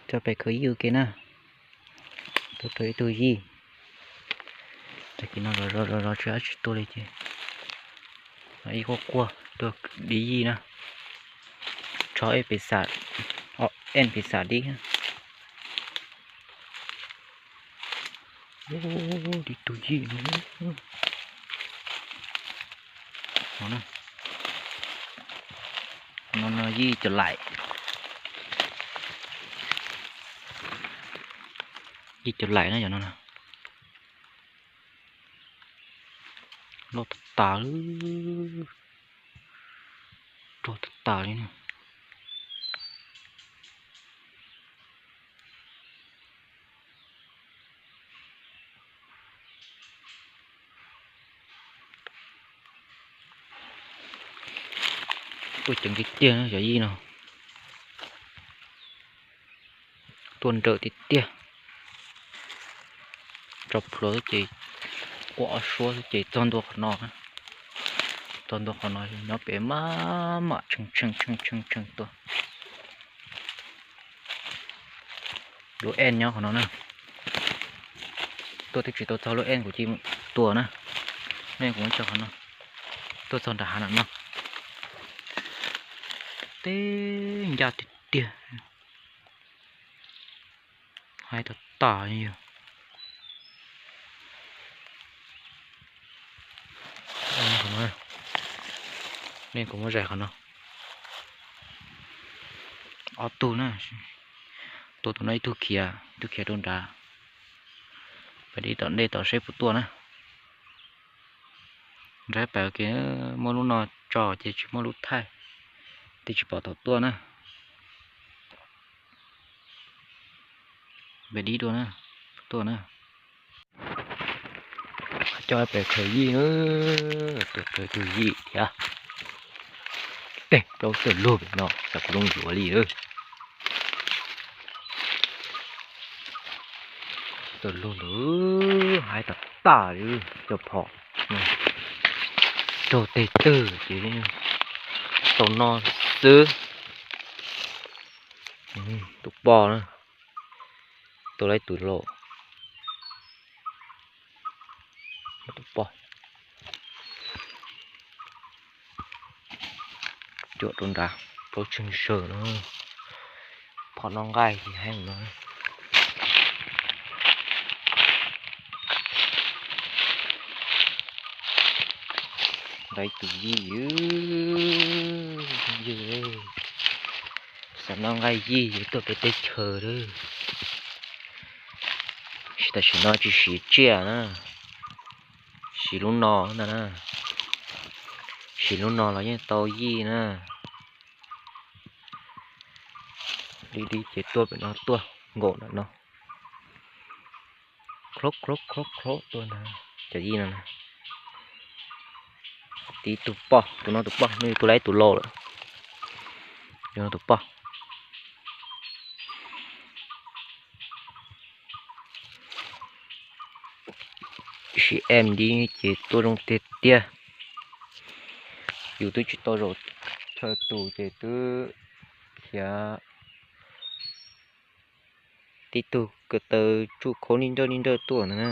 Tso pem khaws yij ua ke na. Tuaj rau ib tug yij. Tag kis no zov zov zov tsis dab tsi tuaj li ces ib quaj quaj tuaj dib yij na. Tsho ej pem xam, ej pem xam dib. Dib tug yij no. No, no yij cov laim. Yij cov laim na yom no. Loj tas tas li, rog tas tas li na. Tuaj ceev tiag tiag na cov yij no. Tuaj nrawm tiag tiag. Tso plhuav xwb ces quaj ob suab xwb ces txog ntua qhov no. Txog ntua qhov no nyob pem maj mam tshee tshee tshee tshee tuaj. Lub ej nyob qhov no na. Tuaj twb tsis tau txog lub ej kuv cia li tua na. Lub ej kuv muab tso qhov no. Tuaj txog nram hav no no. Teb ncaj tiag tiag. Haib tas tas li yog. Nej kuv muab zais qhov no. Ob tug na. Tua tus no ib tug khiav, ib tug khiav rau nrad. Peb dib tom ntej tom seb puas tuaj na. Nrab pas kiag muab lub no tso ces tsis muaj lub thaij, twb tsis pom thaum tuaj na. Peb dib dua na, tuaj na. Coj pem khaws yij na, tus khaws tus yij thiab. Tej plaub tawm lug pem no xav kuv loo yuav li lawm. Tawm lug ntawd haib tas tas li, cov phom raug teg twg ces tau no xwb. Tus poj na, tua laib tus laus. Tus poj cuam rau nrad, plaub tsheej zaws no. Phom noj nqaij ces heev no. Nqa ib tus yij, yij, xav noj nqaij yij ces tuaj peb teb chaws lawm. Tam sim no tsis siv tsiaj na, siv lub no ntag na. Siv lub no los yeej tau yij na. Dib dib ces tuaj pem no tuaj nkaum ntawm no. Khlob khlob khlob khlob tuaj ntag cov yij no na. Tib tug poj, tus no tus poj, nws tua laib tus laus lawm. Tus no tus poj. Sim em ntib ces tuaj zoo tiag tiag. Yus twb tsis tau zaum chaw tus ces twb khiav tib tug ko taw tsuj khaub nij nrawj nij nrawj tuaj ntag na.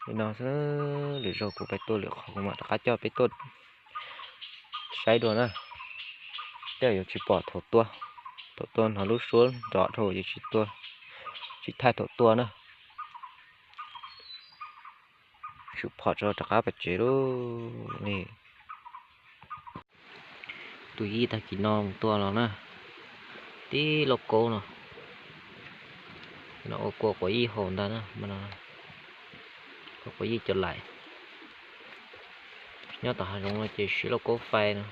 Li no xwb, lwm zaus kuv peb tuaj lwm qhov kuv mam rov qab coj peb tuaj saib dua na. Tej zaum yuav tsis pom thaum tuaj, thaum tuaj hnov lub suab nrov dhau yuav tsis tuaj, tsis thaij thaum tuaj na. Tsum phom tso rov qab pem tsev lauj. Tus yij tag kis no mus tua los na, tib lauj kaub no, no ua kua quav yij haus ntag na, kua quav yij cov laim. Nyob tom hav zoov no ces siv lauj kaub fais no,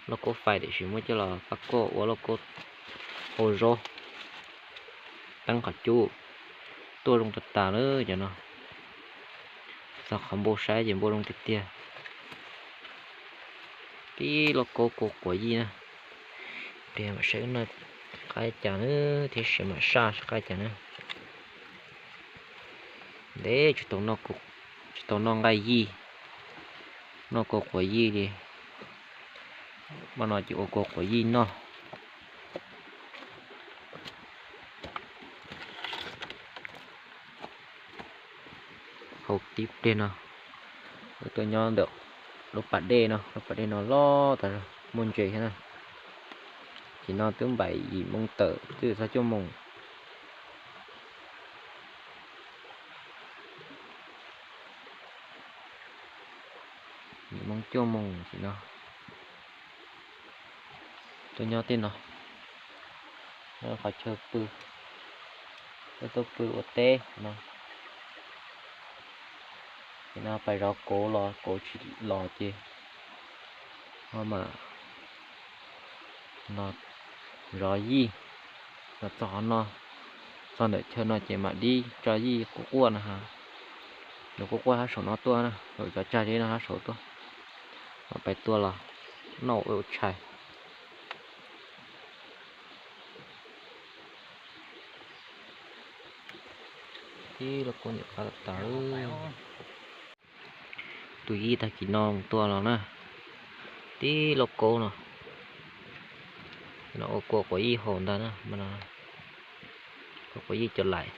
lauj kaub fais tiam sis muab coj los fab koj ua lauj kaub hau zaub, teeb qhov cub, tuaj zoo tas tas lawm cov no. Txog qhov npau saib ces npau zoo tiag tiag. Tib lauj kaub kua quav yij na. Pliag mam saib no qab cas na, thiab sim mam saj seb qab cas na. Ntev tsis tau noj nqaij yij, noj kua quav yij li. Mas no ces ua kua quav yij noj. Hauv tib pliag no, wb tuaj nyob ntawm lub pas dej no, lub pas dej no loj tas zog muaj ntses thiab na. Ces no twb npaim yim moo tawm twb txog cuaj moos. Yim moo cuaj moos ces no tuaj nyob tej no, qhov chaw pw, tuaj pw ua teb no. Ces no pais zov kauv los kauv tsis los ces ho mam no zov yij, los txog qhov no, txog ntawm chaw no ces mam dib tso yij quaj quaj no ha. Nws quaj quaj hab saum no tuaj na, nws cov tsag dib no hab saum tuaj, mam pais tua los noj ua tshais. Tib lauj kaub nyuam qab tas tas. Tus yij tag kis no mus tua los na, tib lauj kaub no, no ua kua quav yij haus ntag na, kua quav yij cov lais.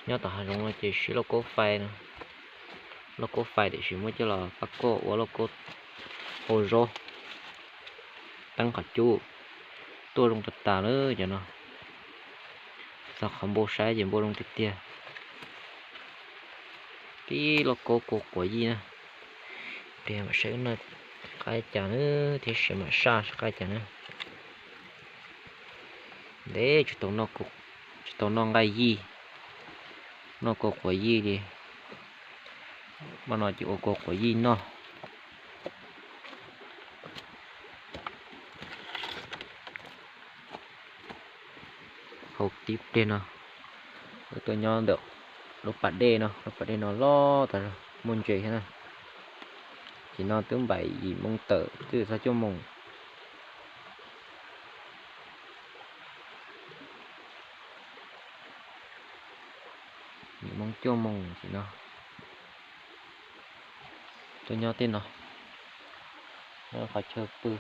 Nyob tom hav zoov no ces siv lauj kaub fais no, lauj kaub fais tiam sis muab coj los pab koj ua lauj kaub hau zaub, teeb qhov cub, tuaj zoo tas tas lawm cov no. Txog qhov npau saib ces npau zoo tiag tiag. Tib lauj kaub kua quav yij na. Pliag mam saib noj qab cas na, thiab sim mam saj seb qab cas na. Ntev tsis tau noj nqaij yij, noj kua quav yij li. Mas no ces ua kua quav yij noj. Hauv tib pliag no, wb tuaj nyob ntawm lub pas dej no, lub pas dej no loj tas zog muaj ntses thiab na. Ces no twb npaim yim moo tawm twb txog cuaj moos. Yim moo cuaj moos ces no tuaj nyob tej no, qhov chaw pw,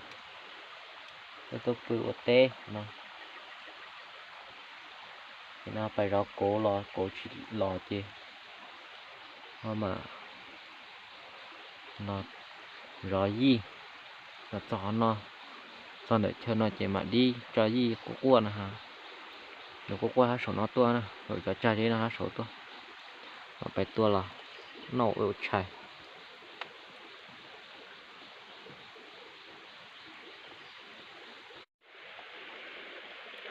tuaj pw ua teb no. Ces no pais zov kauv los kauv tsis los ces ho mam no zov yij, los txog qhov no, txog ntawm chaw no ces mam dib tso yij quaj quaj no ha. Nws quaj quaj hab saum no tuaj na, nws cov tsag dib no hab saum tuaj, mam pais tua los noj ua tshais.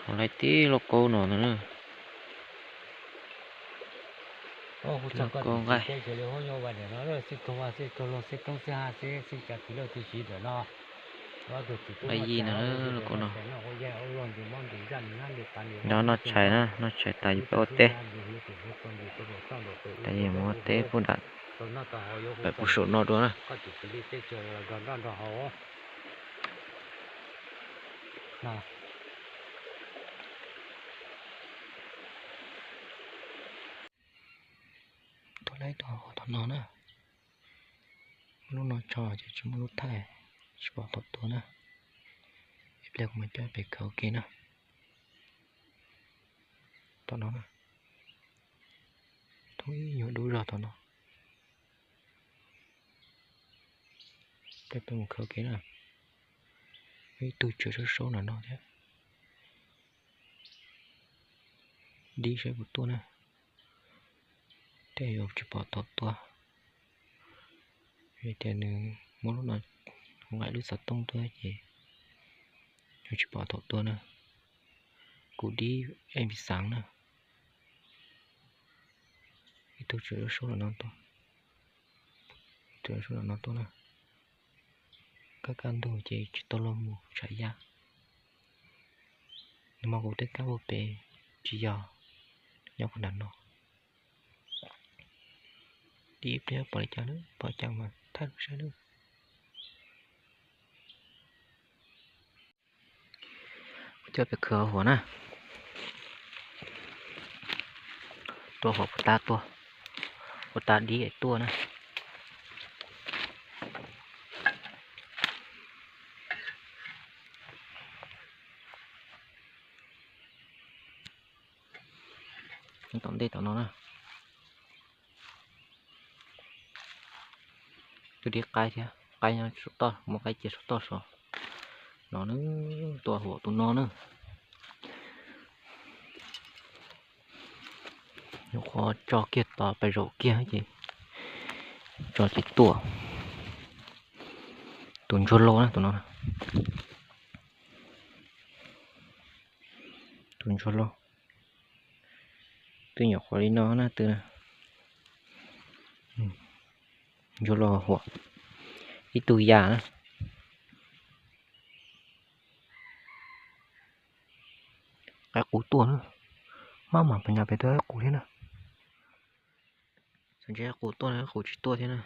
Ho laib tib lauj kaub no ntag na. Lauj kaub nqaij. Nqaij yij no, lauj kaub no. Nyob noj tshais na, noj tshais tas yuav peb ua teb. Tas yuav mus ua teb puag nram, pem puag saum no dua na. Tua laib tau hauv tom no na. Muaj lub no tso ces tsis muaj lub thaij, tsis pom thaum tua na. Ib pliag kuv mam coj pem khawv ua ke na. Tom no na. Thoob ib nyuag dub zog tom no. Peb mus khawv ua ke na. Muaj ib tug tseem saub saub nram no thiab. Dib saib puas tuaj na. Tej zaum tsis pom thaum tua. Vim tias nws muab lub no nqaim lub xov tooj tuaj ces yuav tsis pom thaum tua na. Kuv dib ej xaav na. Ib tug tseem saub nram no tuaj. Ib tug saub nram no tuaj na. Kaj kaj ntug ces tsis tau luag mus tshav yaj. Nws mas kuv tej kab puag pem tsis yog, nyob puag nram no. Dib ib pliag pom li cas lawm, pom cas mas thaij rau saib nawb. Kuv coj peb khawv hauv na. Rau hauv puag ta tuaj, puag ta dib es tuaj na. Tom ntej tom no na. dib qaib thiab, qaib nyob saum toj, muab qaib cia saum toj so. No na, tua huam tus no na. Nyuam qhuav tso kiag tod pais zaum kiag ces tso tsis tuaj. Tus ntsuag lauj na tus no. Tus ntsuag lauj. Twb nyuam qhuav li no na twb. Ntsuag lauj huam. Ib tug yam na. Qaib qus tuaj na. Maj mam pas nyas pem twb qaib qus thiab na. Txawm ntshe qaib qus tuaj na, qaib qus tsis tuaj thiab na.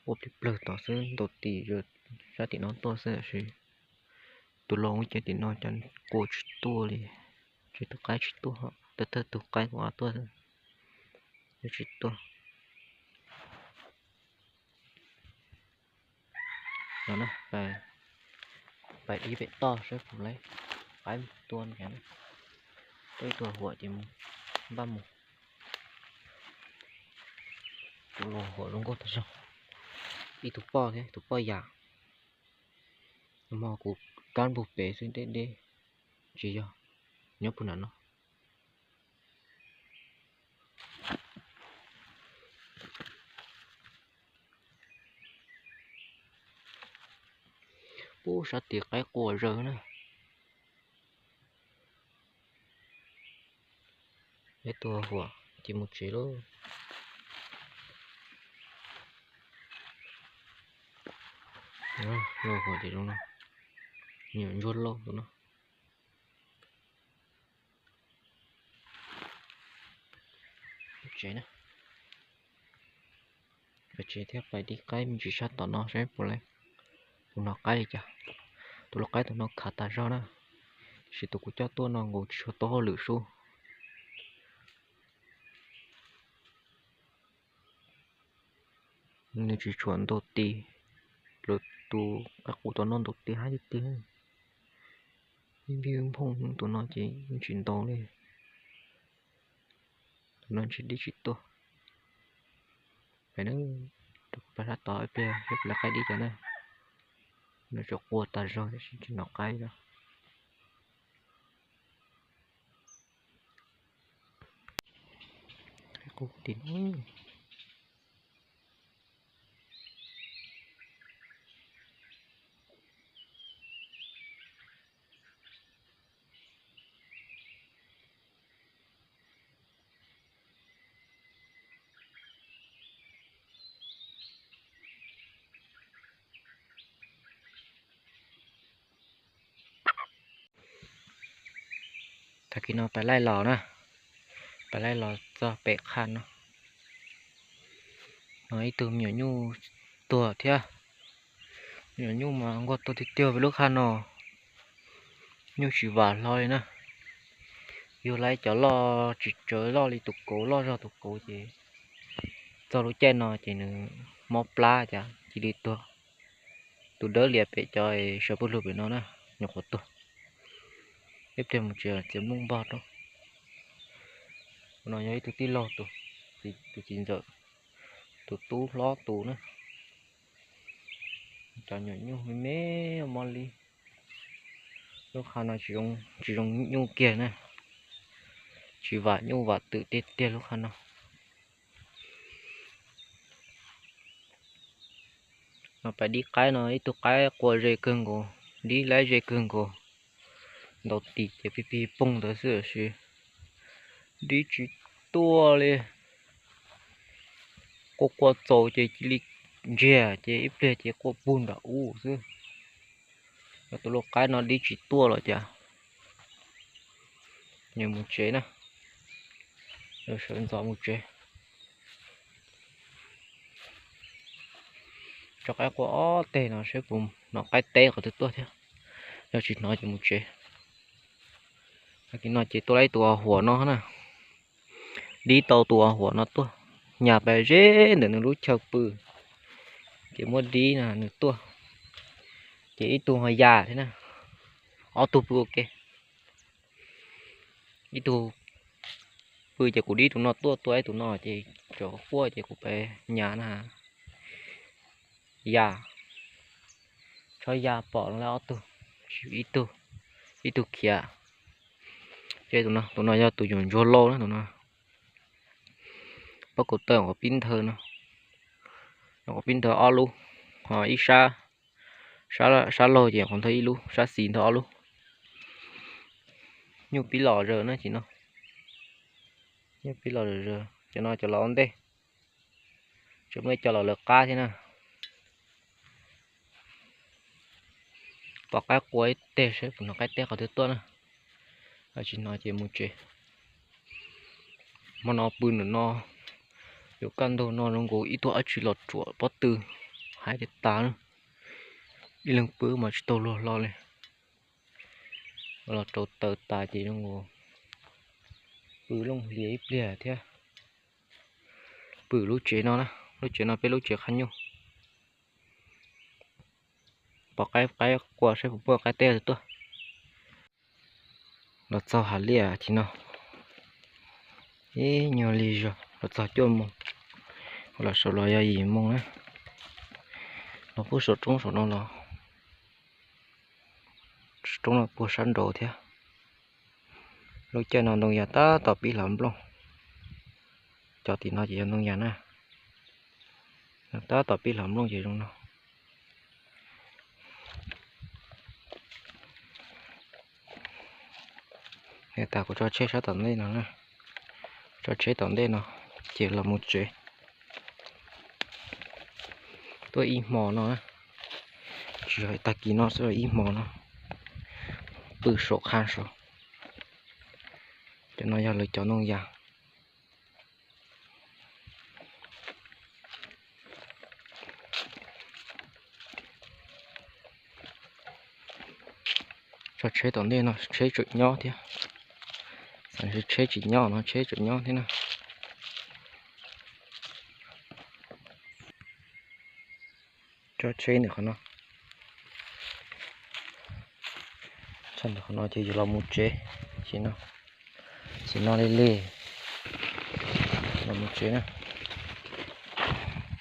Ua plig plawg tod xwb, ntaus tis sab tim no tuaj xwb tab sis tus laus ua cas tim no cas qua tsis tuaj li. Tsis tus qaib tsis tuaj, thawj thawj tus qaib kuv tuaj xwb, tsis tuaj. No na, pais dib pem toj saib puas laib qaib tua. Tua ib tug huam ces mus, npaj mus. Tus laus huam zoo nkauj tag zog. Ib tug poj thiab, tus poj yam. Hmo kuv kab npug pem xwb deb deb, tsis yog, nyob puag nram no. Pub sab tim qaib qua zaws na. Ib tug huam ces mus tsev lauj. Lauj huam ces zoo no, me nyuam ntsuag lauj tus no. Tsev na. Pais tsev thiab pais dib qaib me ntsis sab tom no saib puas laib tus no qaib li cas. Tus lau qaib tus no khav tas zog na, tiam sis tus kuv coj tuaj no nkaus tsis tshua tau hauj lwm sub. Nws tsis tshua ntaus tis, lawv tus qaib qus tom no ntaus tis hab tiag tiag. Ib npij nphooj tus no ces yeej tsis ntaus li. Tus no ntshe dib tsis tuaj. Pais na, rau pais sab tod ib pliag saib puas laib qaib dib cas na. Nws tsuas qua tas zog tab sis tsis hnov qaib li. Qaib qus tim no. Tag kis no pais laij los na, pais laij los txog pem qhaj no. No ib tug me nyuam nyuj tuag thiab. Me nyuam nyuj mas nquag tuag tiag tiag pem lub qhaj no. Nyuj tsis vam hlo li na. Yug lawm cov loj tsis tsawg loj li tus kauv, loj zog tus kauv ces txog lub caij no ces nws mob plab cas cia li tuag. Tus dawb lias pem cov sawv pawg lug pem no na, nyuam qhuav tuag. Ib pliag mus tsev txiav nplooj npog rau. No yog ib tug tij laug tus, tus txiv ntxawm, tus tub hlob tus na. Cov nyuam nyuj me me mob li. Lub qhaj no tsis zoo nyuj kiag na. Tsis vam nyuj vam twm tiag tiag lub qhaj no. No pais dib qaib no ib tug qaib qua ze kawg nkaus, dib laib ze kawg nkaus. Ntaus tis ces pig pig poog ntawd xwb tab sis dib tsis tuaj li. Qua qua txaus ces cia li ntsiag ces ib pliag ces qua puag nram ub xwb. Yog tus lau qaib no dib tsis tuaj los cas. Nws mus tsev na, sawv ntxov mus tsev. Tso qaib qua ob teg no saib puas hnov qaib teb qhov twg tuaj thiab. Yog tsis hnov ces mus tsev. Tag kis no ces tuaj laib tus huam no na. Dib tau tus huam no tuaj, nyas pais ze ntawm nws lub chaw pw, ces muab dib na nws tuaj. Ces ib tug ho yam thiab na, ob tug pw ua ke. Ib tug pw ces kuv dib tus no tuaj, tuaj ib tus no ces tsam quaj ces kuv pais nyas na. ya, tsob ya pom lawm ob tug, ib tug, ib tug khiav. Ces tus no, tus no yog tus nyuam ntsuag lauj na, tus no. Pob kaum tawm qhov pib ntawd no, qhov pib ntawd ob lub, ho ib sab, sab laug ces qhov ntawd ib lub, sab xis ntawd ob lub. Nyuj pib los zaws na ces no, nyuj pib los zaws, cov no cov los ua ntej, tseem muaj ib co los lawv qab thiab na. Pom qaib qua ib teg saib puas hnov qaib teb qhov twg tuaj na. Tsis hnov ces mus tsev. Hmo no pw ntawm no, yuav kaj ntug no zoo nkaus ib tug dab tsi los tsuam pob tw, hais tias tas na. Ib leeg pw mas tsis tau luag hlo li. Los rau taws tas ces zoo nkaus pw looj hlias ib pliag thiab. Pw lub tsev no na, lub tsev no peb lub tsev qhab nyuj. Pom qaib, qaib qua saib puas muaj qaib teb tuaj. Los txog hav liaj tim no, ib nyuag lig zog los txog cuaj moos, los saum los yog yim moos na. Los puag saum roob saum no los, roob no puag sab nraud thiab. Lub caij no ntoo yas tab tom pib hlav nplooj. Cov tim no ces yog ntoo yas na. Tab tom pib hlav nplooj ces zoo no. Niam tais kuv tso tsheb sab tom ntej no na, tso tsheb tom ntej no ces los mus tsev. Tuaj ib hmo no, tsis yog tag kis no xwb, ib hmo no pw saum qha saud. Cov no yog lawv cov ntoo yas. Tso tsheb tom ntej no tsheb tseem nyob thiab. Tsheb tsis nyob no tsheb tseem nyob thiab na. Tso tsheb ntawm qhov no. Tsheb ntawm qhov no ces yus los mus tsev. Ces no, ces no li li los mus tsev na.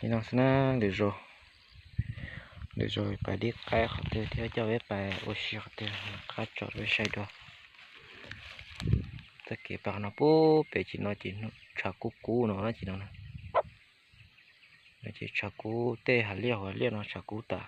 Li no xwb na, lwm zaus, lwm zaus pais dib qaib qhov twg thiab coj peb pais ua si qhov twg qab tso peb saib dua. Txoj kev pais qhov no pub pem ces no ces tshav kub kub no ces no, ces tshav kub tej hav liaj hav liaj no tshav kub tas.